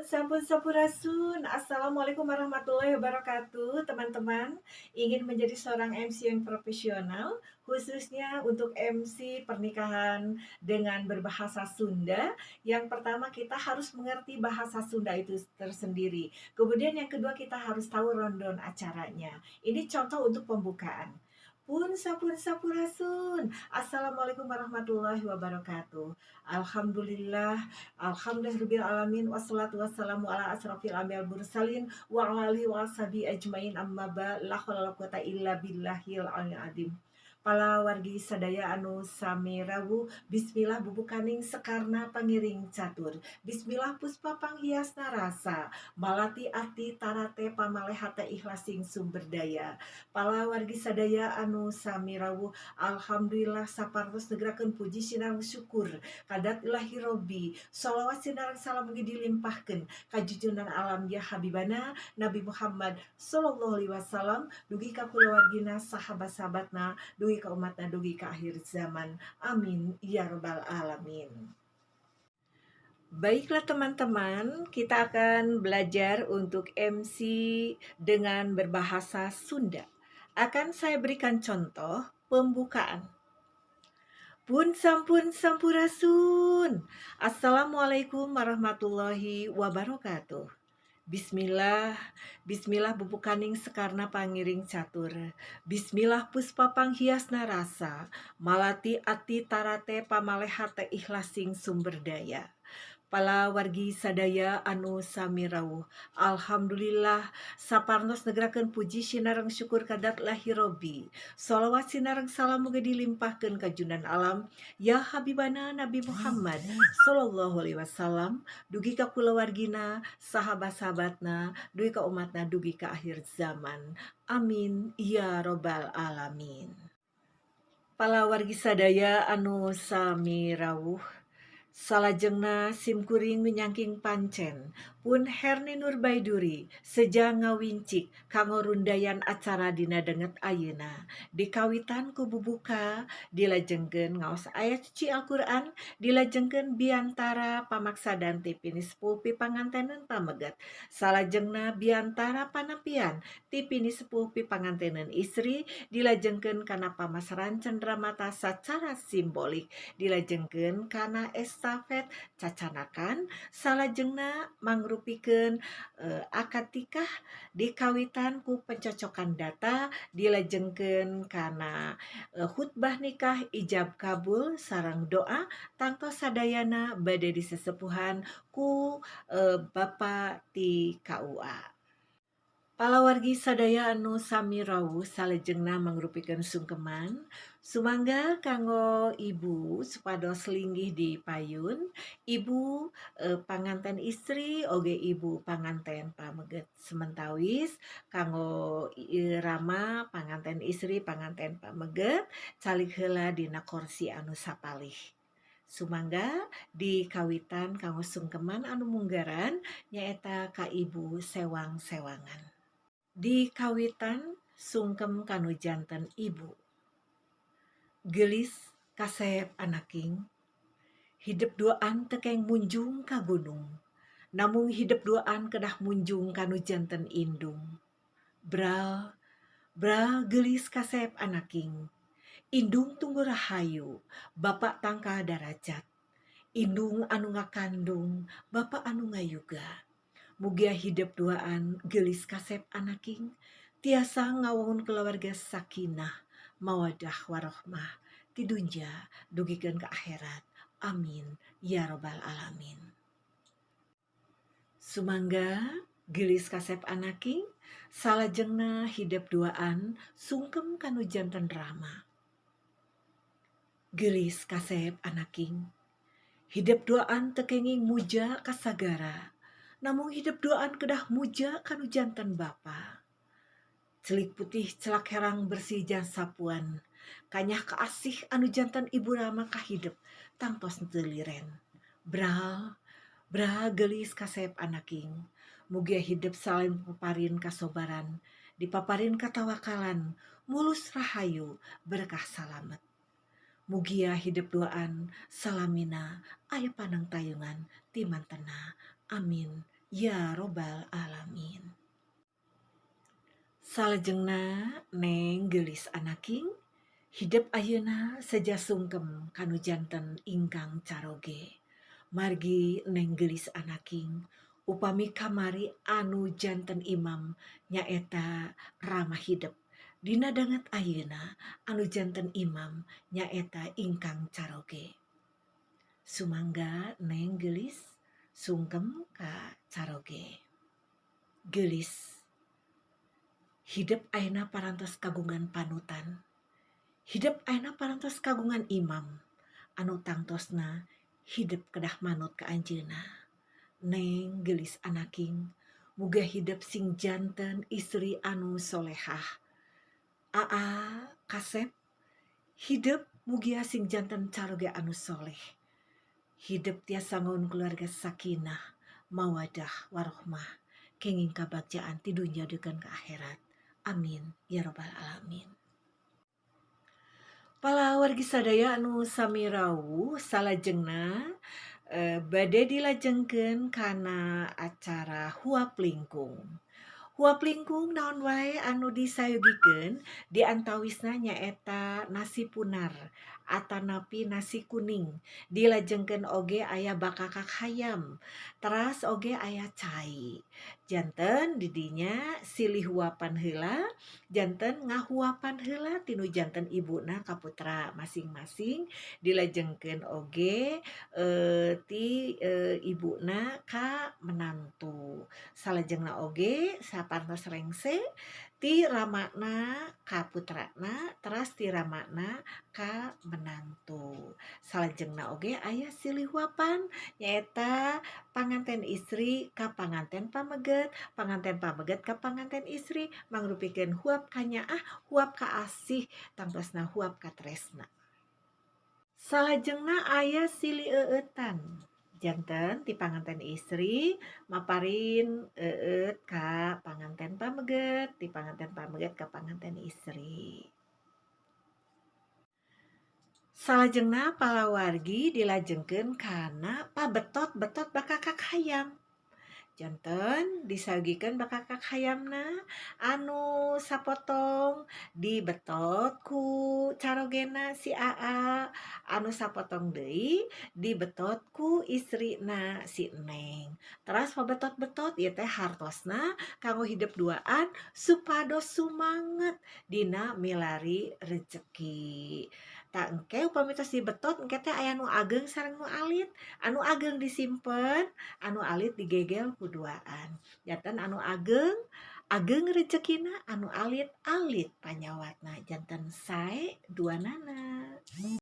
Sampun sampurasun. Assalamualaikum warahmatullahi wabarakatuh. Teman-teman, ingin menjadi seorang MC yang profesional, khususnya untuk MC pernikahan dengan berbahasa Sunda. Yang pertama, kita harus mengerti bahasa Sunda itu tersendiri. Kemudian yang kedua, kita harus tahu rundown acaranya. Ini contoh untuk pembukaan. Pun sampun sampurasun. Assalamualaikum warahmatullahi wabarakatuh. Alhamdulillah, alhamdulillahirabbil alamin, wassalatu wassalamu ala asrafil anbiya mursalin wa ala alihi wa ashabi ajmain, amma ba, la haula wala quwata illa billahil aliyil azim. Pala wargi sadaya anu sami rawuh, bismillah bubukaning sekarna pangiring catur. Bismillah puspa panghias narasa, malati ati tarate pamalehate ikhlasing sumber daya. Pala wargi sadaya anu sami rawuh, alhamdulillah sapartos negrakeun puji sinareng syukur kadat ilahi robbi. Sholawat sinareng salam mugi dilimpahkeun ka junjungan alam, ya habibana Nabi Muhammad sallallahu alaihi wasallam, dugi ka kulawargina, sahabat-sahabatna, dugi ka umatna, dugi ka akhir zaman. Amin ya robbal alamin. Baiklah teman-teman, kita akan belajar untuk MC dengan berbahasa Sunda. Akan saya berikan contoh pembukaan. Pun sampun sampurasun. Assalamualaikum warahmatullahi wabarakatuh. Bismillah, bismillah bubukaning sekarna pangiring catur. Bismillah puspa panghias narasa, malati ati tarate pamalehate ikhlasing sumber daya. Pala wargi sadaya anu sami rawuh, alhamdulillah saparnos negrakeun puji sinareng syukur kadat lahi robbi. Sholawat sinareng salam mugi dilimpahkeun ka junjungan alam, ya habibana Nabi Muhammad sallallahu alaihi wasallam, dugi ka kulawargina, sahabat-sahabatna, dugi ka umatna, dugi ka akhir zaman. Amin ya robbal alamin. Pala wargi sadaya anu sami rawuh, salajengna simkuring minyangking pancen pun Herni Nurbaiduri seja ngawincik kanggo rundayan acara dina danget ayeuna, dikawitan ku bubuka, dilajengkeun ngaos ayat suci Al-Qur'an, dilajengkeun biantara pamaksadan ti pinisepuh pipanganteneun pameget, salajengna biantara panampian ti pinisepuh pipanganteneun istri, dilajengkeun kana pamasaran cenderamata sacara simbolik, dilajengkeun kana estafet cacanakan, salajengna mangrupikeun akad nikah dikawitan ku pencocokan data, dilajengkeun kana khutbah nikah, ijab kabul sareng doa. Tangtos sadayana bade disesepuhan ku Bapak ti KUA. Palawargi sadaya anu sami rawuh, salajengna mangrupikeun sungkeman. Sumangga kanggo ibu supados linggih di payun, ibu panganten istri oge ibu panganten pameget. Sementawis kanggo rama panganten istri, panganten pameget calik heula dina korsi anu sapalih. Sumangga dikawitan kanggo sungkeman anu munggaran, nyaeta ka ibu sewang-sewangan. Dikawitan sungkem kanu janten ibu. Geulis kasep anaking, hidep duaan teu kenging munjung ka gunung, namung hidep duaan kedah munjung kanu janten indung. Bral bral geulis kasep anaking, indung tunggu rahayu, bapa tangkal darajat, indung anu ngakandung, bapa anu ngayuga. Mugia hidep duaan geulis kasep anaking tiasa ngawangun kulawarga sakinah, mawadah warohmah ti dunya dugikeun ka akhirat. Amin ya robbal alamin. Sumangga geulis kasep anaking, salajengna hidep duaan sungkem kanu janten rama. Geulis kasep anaking, hidep duaan teu kenging muja ka sagara, namung hidep duaan kedah muja kanu janten bapa. Celik putih celak herang bersih sapuan, kanyah kaasih anu janten ibu rama kahidep tangtos teu liren. Bral bral geulis kasep anaking, mugia hidep salami dipaparin kasobaran, dipaparin katawakalan, mulus rahayu, berkah salamet. Mugia hidep duaan salamina aya panangtayungan ti mantena. Amin. Ya robbal alamin. Salajengna Neng geulis anaking hidep ayeuna seja sungkem kanu janten ingkang caroge. Margi Neng geulis anaking upami kamari anu janten imam nyaeta Rama hidep. Dina danget ayeuna anu janten imam nyaeta ingkang caroge. Sumangga Neng geulis sungkem ka caroge. Geulis hidep ayeuna parantos kagungan panutan. Hidep ayeuna parantos kagungan imam anu tangtosna hidep kedah manut ka anjeunna. Neng geulis anaking muga hidep sing janten istri anu solehah. Aa kasep hidep mugia sing janten caroge anu soleh. Hidep tiasa ngangun keluarga sakinah, mawadah, warohmah, kenging kabagjaan ti dunya dugi ka akhirat. Amin ya robbal alamin. Palawargi sadaya anu sami rawuh, salajengna bade dilajengkeun kana acara huap lingkung. Huap lingkung naon wae anu disayogikeun, di antawisna nyaeta nasi punar atanapi nasi kuning, dilajengkeun oge aya bakakak hayam, teras oge aya cai. Janten didinya silih huapan heula, janten ngahuapan heula tinu janten ibuna ka putra masing-masing, dilajengkeun oge ti ibuna ka menantu. Salajengna oge sapantos rengse ti ramana ka putrana, teras ti ramana ka menantu. Salajengna oge aya silih huapan nyaeta panganten istri ka panganten pameget, panganten pameget ka panganten istri, mangrupikeun huap kanyaah, huap kaasih, tangtosna huap katresna. Salajengna aya silih eueutan. Janten ti panganten istri maparin eueut ka panganten pameget, ti panganten pameget ka panganten istri. Salajengna palawargi dilajengkeun kana pabetot-betot bakakak hayam. Janten disayogikeun bakakak hayamna anu sapotong dibetot ku carogena si Aa, anu sapotong deui dibetot ku istrina si Neng. Teras pabetot-betot ieu teh hartosna kanggo hidep duaan supados sumanget dina milari rejeki. Tah, engke upami tos dibetot engke teh aya nu ageng sareng nu alit. Anu ageng disimpen, anu alit digegel ku duaan. Janten anu ageng ageng rejekina, anu alit alit panyawatna, janten sae duanana.